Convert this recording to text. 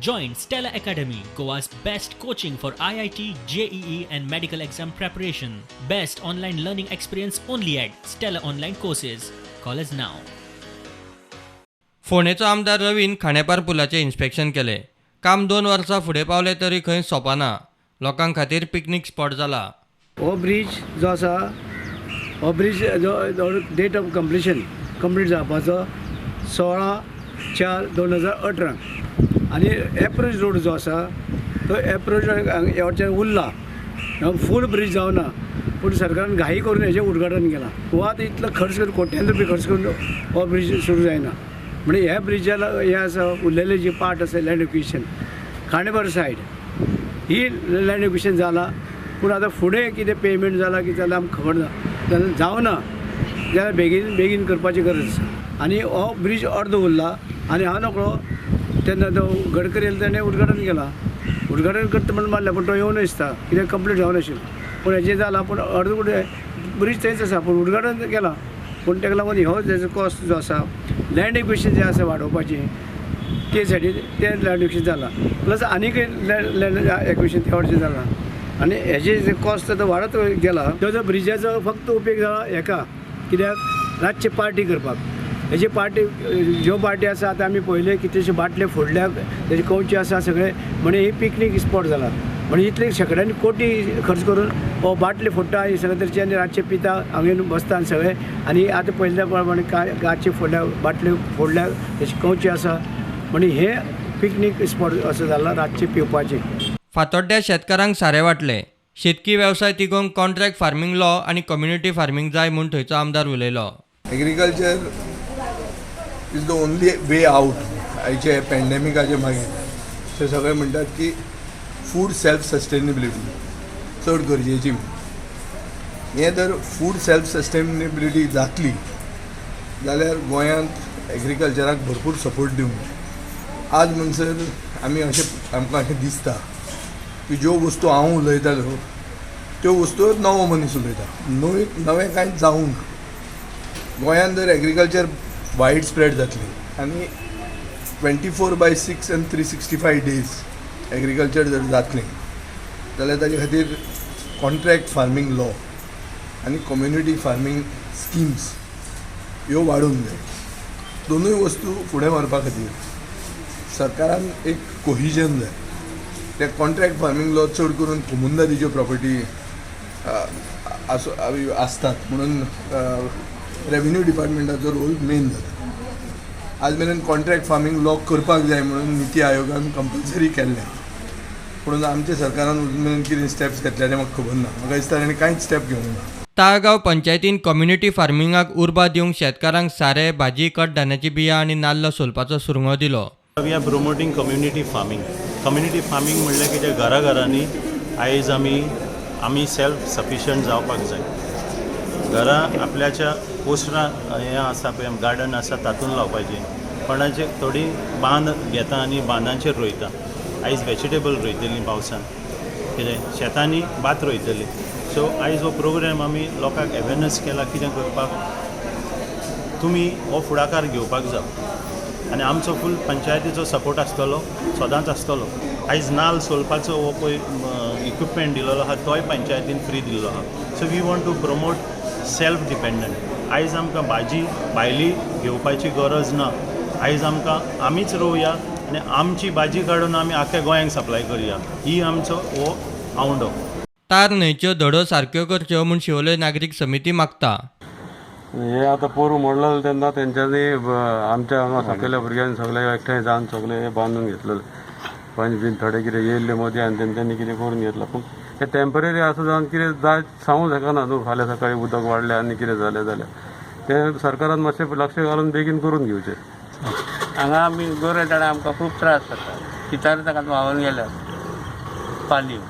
Join Stella Academy, Goa's best coaching for IIT, JEE, and medical exam preparation. Best online learning experience only at Stella Online Courses. Call us now. फोंडेचो आमदार रवीन खांडेपार पुलाचें inspection केलें. काम 2 वर्सां फुडें पावलें तरी खंय सोंपना. लोकां खातीर पिकनीक स्पॉट जाला. हो ब्रीज जो आसा, हो ब्रीज जो डेट ऑफ कंप्लिशन, कंप्लीट जावपाचो 16/4/2018 आनी एप्रोच रोड जो आसा तो एप्रोच ह्या उरला, फूल ब्रीज जावना. पूण सरकारान घाई करून हेजें उद्घाटन केलां. हो आतां इतलो खर्च करून, कोट्यांनी रुपया खर्च करून हो ब्रीज सुरू जायना. म्हणजे ह्या ब्रिजाला हे आसा, उरलेले जे पार्ट आसा, लँड एक्विजिशन खांडेपार सायड ही लँड एक्विजिशन जाला. पूण आतां फुडें कितें पेमेंट जाला, कितें जालां, आमकां खबर ना. जाल्यार जावना जाल्यार बेगीन बेगीन करपाची गरज आसा. आनी हो ब्रीज अर्दो उरला आनी हांव नकळो, तेन्ना तो गडकरी येयलो, तेणें उद्घाटन केलां. उद्घाटन करता म्हणून मारलें, पूण तो येवना दिसता, कित्याक कंप्लीट जावनाशिल्लें. पूण हेजें जालां, पूण अर्द कुठे ब्रीज थंयच आसा, पूण उद्घाटन केलां. पूण ताका लागून हो तेजो कॉस्ट जो आसा, लँड एक्विजिशन जें आसा वाडोवपाचें ते सायडीन, तें लँड एक्विजिशन जालां, प्लस आनीकय लँड एक्विजिशन त्या वटेन जालां आनी हेजे जे कॉस्ट आतां वाडत गेला. तेजो ब्रिजाचो फक्त उपेग जाला हेका, कित्याक रातचे पार्टी करपाक. हेजी पार्टी, ज्यो पार्टी आसा, आतां आमी पळयले, कितलेशे बाटले फोडल्या, तेजे कंवचे आसा सगळे. म्हणजे ही पिकनीक स्पॉट जाला. म्हणजे इतले शेंकड्यांनी कोटी खर्च करून हो बाटले फोडटा आनी सगळे तरेचे आनी रातचे पिता, हांगा येवन बसता आनी सगळे. आनी आतां पळयल्या प्रमाणे काय गाचे फोडल्या, बाटल्यो फोडल्या, तेचे कंवचे आसा. म्हणजे हे पिकनीक स्पॉट असो जाला रातचे पिवपाचे. फातोड्ड्या शेतकारांक सारें वांटलें. शेतकी वेवसाय तिगोवंक कॉन्ट्रॅक्ट फार्मींग लॉ आनी कम्युनिटी फार्मींग जाय म्हूण थंयचो आमदार उलयलो. Agriculture is the only way out. आयचे पॅन्डेमिकाचे मागीर ते सगळे म्हणटात की फूड सेल्फ सस्टेनेबिलिटी चड गरजेची. हें जर फूड सेल्फ सस्टेनेबिलिटी जातली जाल्यार गोंयांत एग्रीकल्चराक भरपूर सपोर्ट दिवंक. आज म्हणसर आमी अशें, आमकां अशें दिसता की ज्यो वस्तू हांव उलयतालो त्यो वस्तू नवो मनीस उलयता. नवी नवें कांयच जावंक ना. गोंयांत जर एग्रीकल्चर वायड स्प्रेड जातली आनी 24/6 and 365 days agriculture जर जातलें जाल्यार ताजे खातीर कॉन्ट्रॅक्ट फार्मींग लॉ आनी कम्युनिटी फार्मींग स्किम्स ह्यो वाडोवंक जाय. दोनूय वस्तू फुडें व्हरपा खातीर सरकारान एक कोहिजन जाय. ते कॉन्ट्रॅक्ट फार्मींग लॉ चड करून कोमुंदादीच्यो प्रॉपर्टी आसतात, म्हणून रेवेन्यू डिपार्टमेंटाचो रोल मेन जाता. आज मेरेन कॉन्ट्रॅक्ट फार्मींग लॉ करपाक जाय म्हणून निती आयोगान कंपल्सरी केल्लें, पूण आमच्या सरकारान अजून मेरेन कितें स्टेप्स घेतल्या तें म्हाका खबर ना. म्हाका दिसता ताणें कांयच स्टेप घेवंक ना. ताळगांव पंचायतीन कम्युनिटी फार्मिंगाक उर्बा दिवंक शेतकारांक सारें, भाजी, कडधान्याची बियां आनी नाल्ल सोलपाचो सुरंगो दिलो. We are promoting community farming. Community farming म्हणल्यार कितें? घरा घरांनी आयज आमी सेल्फ सफिशंट जावपाक जाय. घरा आपल्याच्या पोस्टरां हें आसा पळय, गार्डन आसा, तातूंत लावपाचें. कोणाचे थोडीं बांद घेता आनी बांदांचेर रोयता. आयज वेजिटेबल रोयतलीं, पावसान कितें शेतांनी भात रोयतलीं. सो आयज हो प्रोग्राम आमी लोकांक अवेरनस केला कितें करपाक, तुमी हो फुडाकार घेवपाक जाय आनी आमचो फूल पंचायतीचो सपोर्ट आसतलो, सदांच आसतलो. आयज नाल सोलपाचो हो पळय इक्विपमेंट दिलेलो आहा, तोय पंचायतीन फ्री दिल्लो आहा. So we want to promote self dependent. आयज आमकां भाजी भायली घेवपाची गरज ना. आयज आमकां आमीच रोवया आनी आमची भाजी काडून आमी आख्या गोंयांक सप्लाय करुया, ही आमचो हो आवंडो. तार न्हंयच्यो धडो सारक्यो करच्यो म्हूण शिवोले नागरीक समिती मागता. हे आतां पोरूं मोडलेलें तेन्ना तेंच्यांनी आमच्या हांगा सकयल्या भुरग्यांनी सगळे एकठांय जावन सगळे हे बांदून घेतलेले. पंच बीन थोडे कितें येयल्ले मदीं आनी तेंच्यांनी कितें करून घेतलां. पूण हे टेंपररी आसा जावन कितें जाय सांगूंक शकना न्हू. फाल्यां सकाळीं उदक वाडलें आनी कितें जालें जाल्यार तें सरकारान मातशें लक्ष घालून बेगीन करून घेवचें. हांगा आमी गोरवां, आमकां खूब त्रास जाता. शितार ताका व्हांवन गेल्यात पालयो.